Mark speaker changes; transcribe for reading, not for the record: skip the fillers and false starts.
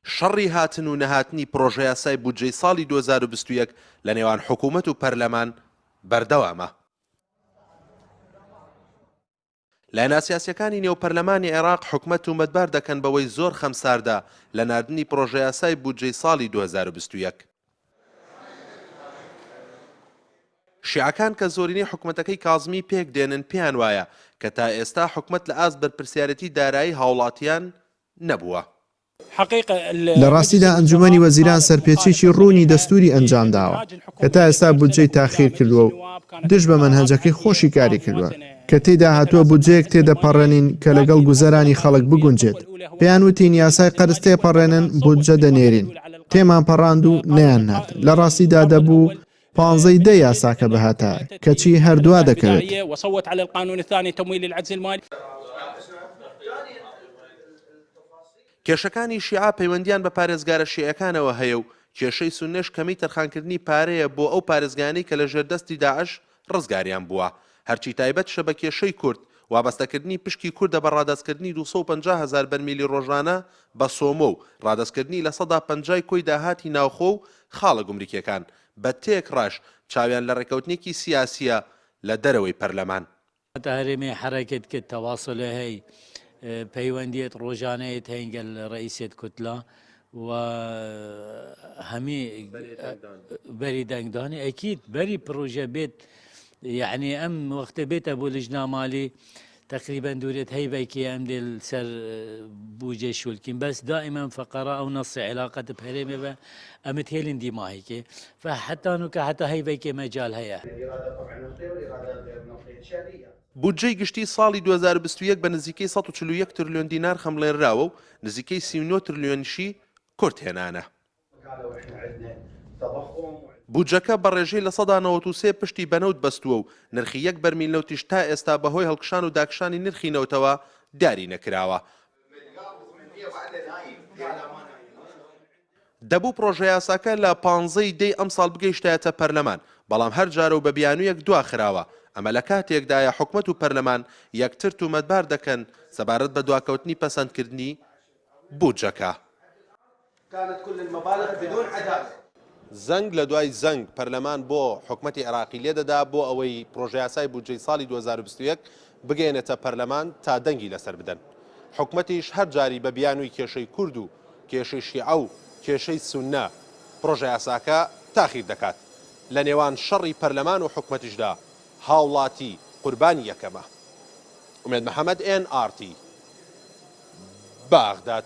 Speaker 1: شەڕی هاتن و نەهاتنی پڕۆژەیاسای بودجەی ساڵی 2021 لە نێوان حکوومەت و پەرلەمان بەردەوامە. لایەنە سیاسییەکانی نێو پەرلەمانی عێراق حکومەت تومەتبار دەکەن بەوەی زۆر خەمساردە لە ناردنی پڕۆژەیاسای بودجەی ساڵی 2021. شیعەکان کە زۆرینەی حکومەتەکەی کازمی پێکدێنن پێیان وایە کە تا ئێستا حکومەت لە ئاست بەرپرسیارێتی دارایی هاوڵاتیان نەبووە.
Speaker 2: لە ڕاستیدا ئەنجومەنی وەزیران سەرپێچیی ڕوونی دەستووری ئەنجامداوە کە تا ئێستا بودجەی تاخیر کردووە و دژ بە مەنهەجەکەی خۆشی کاری کردووە کە تێیدا هاتووە بودجەیەک تێدەپەڕێنین کە لەگەڵ گوزەرانی خەڵک بگونجێت. پێیان وتین یاسای قەرز تێپەڕێنن بودجە دەنێرین، تێمان پەڕاند و نەیاننارد. لە ڕاستیدا دەبوو پانزەی دە یاساکە بهاتایە، کەچی هەر دوا دەکەوێت.
Speaker 1: کێشەکانی شیعە پەیوەندییان بە پارێزگارە شیعەکانەوە هەیە و کێشەی سوننەش کەمیی تەرخانکردنی پارەیە بۆ ئەو پارێزگایانەی کە لەژێر دەستی داعش ڕزگاریان بووە. هەرچی تایبەتشە بە کێشەی کورد، وابەستەکردنی پشکی کوردە بە ڕادەستکردنی 250 هەزار بەرمیلی ڕۆژانە بە سۆمۆ و ڕادەستکردنی 50% ی کۆی داهاتی ناوخۆ و خاڵە گومرکیەکان، بە تێکڕاش چاویان لە ڕێککەوتنێکی سیاسییە لە دەرەوەی پەرلەمان.
Speaker 3: هەرێمێ حەرەکەت کرد تەواسڵێ هەی پەیوەندیت ڕۆژانەیەت هەین گەل ڕئیسێت کوتلا و هەمی بەری دەنگدانی ئەکید بەری پڕۆژە بێت یعنی ئەم وەختە بێتە بۆ لجنا مالی تقریبا دورێت هەیڤێکی ئەم دێل سەر بوجێ شولکین بەس دائما فقرا ئەو نص علاقة بهرێمێ بە ئەمت هێلین دیماهیکێ فحتا نوکە حتا هەیڤێکێ مەجال هەیە.
Speaker 1: بودجەی گشتیی ساڵی 2021 بە نزیکەی 141 ترلیۆن دینار خەمڵێنراوە و نزیکەی 39 ترلیۆنیشی کورتهێنانە. بودجەکە بە ڕێژەی 93% پشتی بە نەوت بەستووە و نرخی یەک بەرمیل نەوتیش تا ئێستا بەهۆی هەڵکشان و داکشانی نرخی نەوتەوە دیاری نەکراوە. دەبوو پڕۆژەیاساکە لە پانزە ی دەی ئەمساڵ بگەیشتایەتە پەرلەمان، بەڵام هەر جارە و بە بیانوویەک دواخراوە، ئەمە لە کاتێکدایە حکومەت و پەرلەمان یەکتر تومەتبار دەکەن سەبارەت بە دواکەوتنی پەسەندکردنی بودجەکە. زەنگ لە دوای زەنگ پەرلەمان بۆ حکومەتی عێراقی لێدەدا بۆ ئەوەی پڕۆژەیاسای بودجەی ساڵی 2021 بگەیەنێتە پەرلەمان تا دەنگی لەسەر بدەن. حکومەتیش هەر جاری بە بیانووی کێشەی کورد و کێشەی شیعە و کێشەی سوننە پڕۆژەیاساکە تاخیر دەکات. لە نێوان شەڕی پەرلەمان و حکومەتیشدا هاوڵاتی قوربانی یەکەمە. ئومێد محەمەد، ئێن ئاڕ تی، بەغداد.